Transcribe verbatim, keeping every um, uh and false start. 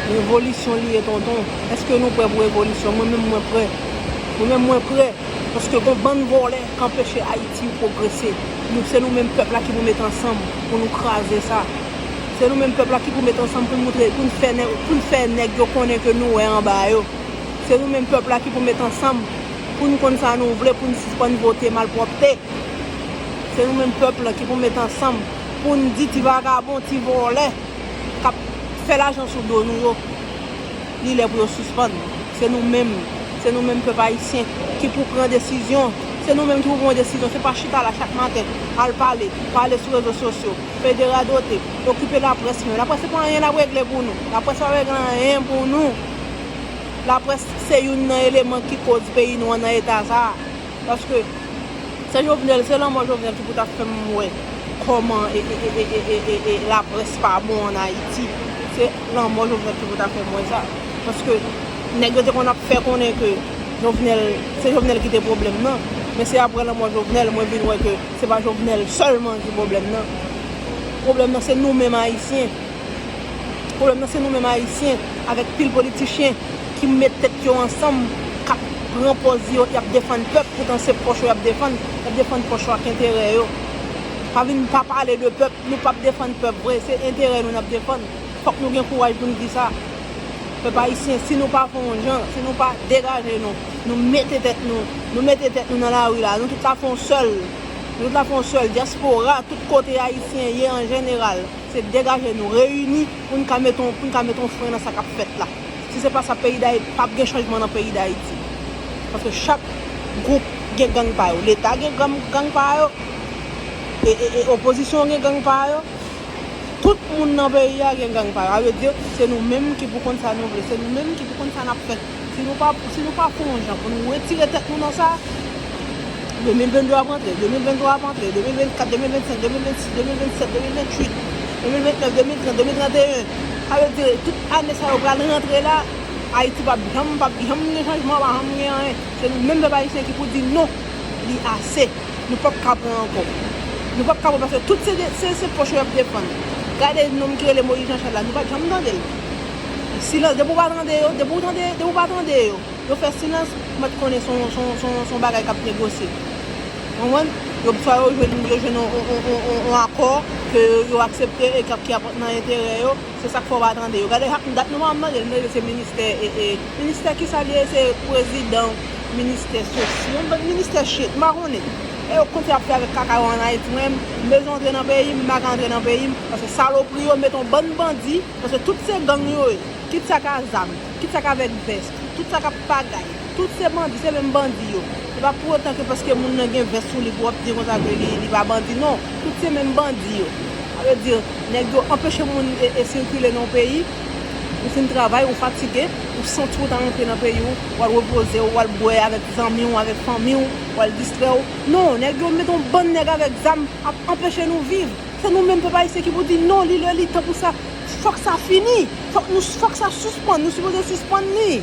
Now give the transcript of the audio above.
Revolisyon li ye, tonton. Èske nou prè pou revolisyon? Mwen menm, mwen prè. Mwen menm, mwen prè. Paske gon bann vòlè k anpeche Ayiti pwogrese. Nou, se nou menm pèp la ki pou met ansanm pou nou kraze sa. Se nou menm pèp la ki pou met ansanm pou n moutre, pou n fè nèg, pou n fè nèg yo konnen ke nou wè anba yo. Se nou menm pèp la ki pou met ansanm pou n konn sa nou vle, pou n sispann vote malpwòpte. Se nou menm pèp la ki pou met ansanm pou n di ti vagabon, ti vòlè k ap fè lajan sou do nou yo, li lè pou yo sispann. Se nou menm, se nou menm pèp ayisyen ki pou pran desizyon. Se nou menm ki pou pran desizyon. Se pa chita la chak maten, al pale, pale sou rezo sosyo, fè de radote, okipe laprès menm. Laprès se pa anyen l ap regle pou nou. Laprès pa regle anyen pou nou. Laprès se youn nan eleman ki koz peyi nou an nan eta sa a. Paske se Jovenel, se lanmò Jovenel ki pou ta fè m wè kòman e, e, e, e, e, e, e laprès pa bon ann Ayiti. Se lanmò Jovenel ki pou ta fè m wè sa. Paske nèg yo te konn ap fè konnen ke Jovenel, se Jovenel ki te pwoblèm nan. Men se apre lanmò Jovenel, mwen vin wè ke se pa Jovenel sèlman ki pwoblèm nan. Pwoblèm nan se nou menm Ayisyen. Pwoblèm nan se nou menm Ayisyen, avèk pil politichyen ki met tèt yo ansanm, k ap pran pòz yo, y ap defann pèp, poutan se pòch yo y ap defann, y ap defann pòch yo ak enterè yo. Pa vin pa pale de pèp, nou p ap defann pèp vre, se enterè nou n ap defann. Fòk nou gen kouraj pou n di sa. Pèp ayisyen, si nou pa fè yon jan, si nou pa degaje nou, nou mete tèt nou, nou mete tèt nou nan lari la, nou tout la fè yon sèl, nou tout la fè yon sèl, dyaspora, tout kote ayisyen ye an jeneral. Se degaje nou, reyini pou n ka mete yon, pou n ka mete yon fren nan sa k ap fèt la. Si se pa sa, peyi Dayiti, p ap gen chanjman nan peyi Dayiti. Paske chak gwoup gen gang pa yo. Leta gen gang, gang pa yo. E, e, e opozisyon gen gang pa yo. Tout moun nan peyi a gen gang pa yo. Sa vle di, se nou menm ki pou konn sa nou vle. Se nou menm ki pou konn sa n ap fè. Si nou pa, si nou pa fè yon jan pou nou retire tèt nou nan sa, de mil venndde ap antre, de mil venntwa ap antre, de mil vennkat, de mil vennsenk, de mil vennsis, de mil vennsèt, de mil venntuit, de mil vennèf, de mil trant, de mil tranteyen. Sa vle di, tout ane sa yo pral rantre la, Ayiti p ap janm, p ap janm gen chanjman, p ap janm gen anyen. Se nou menm pèp ayisyen ki pou di non, li ase. Nou p ap ka pran ankò. Nou p ap ka pran paske tout se, se, se pòch yo y ap defann. Gade nonm ki rele Moyiz Janchal la, nou pa t janm tande l. Silans, depi w pa tande yo, depi w tande, depi w pa tande yo, yo fè silans, ou mèt konnen se yon, se yon, se yon, se yon bagay k ap negosye. Konprann? Yo, swa yo jwenn, yo jwenn yon, yon, yon, yon, yon akò ke yo aksepte e k ap, ki ap nan enterè yo. Se sa k fè w pa tande yo. Gade, chak dat nou pa janm tande l, m tande se ministè, e, e, ministè kisa li ye? Se prezidan ministè sosi, yon bann ministè shit, m pa konnen. E yo konn sa y ap fè avèk kaka yo ann Ayiti. Mwen, m bezwen antre nan peyi m, m pa ka antre nan peyi m, paske salopri yo mete yon bann bandi, paske tout se gang yo ye. Kit sa k a zam, kit sa k avèk vès, tout sa k ap pagay, tout se bandi, se menm bandi yo. Se pa pou otan ke paske moun nan gen vès sou li pou w ap di konsa ke li, li pa bandi, non. Tout se menm bandi yo. Sa vle di, nèg yo anpeche moun e, e sikile nan yon peyi, ou fin travay, ou fatige, ou santi w ta rantre nan peyi w, w al repoze w, w al bwè avèk zanmi w, avèk fanmi w, w al distrè w. Non, nèg yo mete yon bann nèg avèk zam ap anpeche nou viv. Se nou menm pèp ayisyen ki pou di non, li lè li tan pou sa. Fòk sa fini. Fòk nou, fòk sa sispann. Nou sipoze sispann li.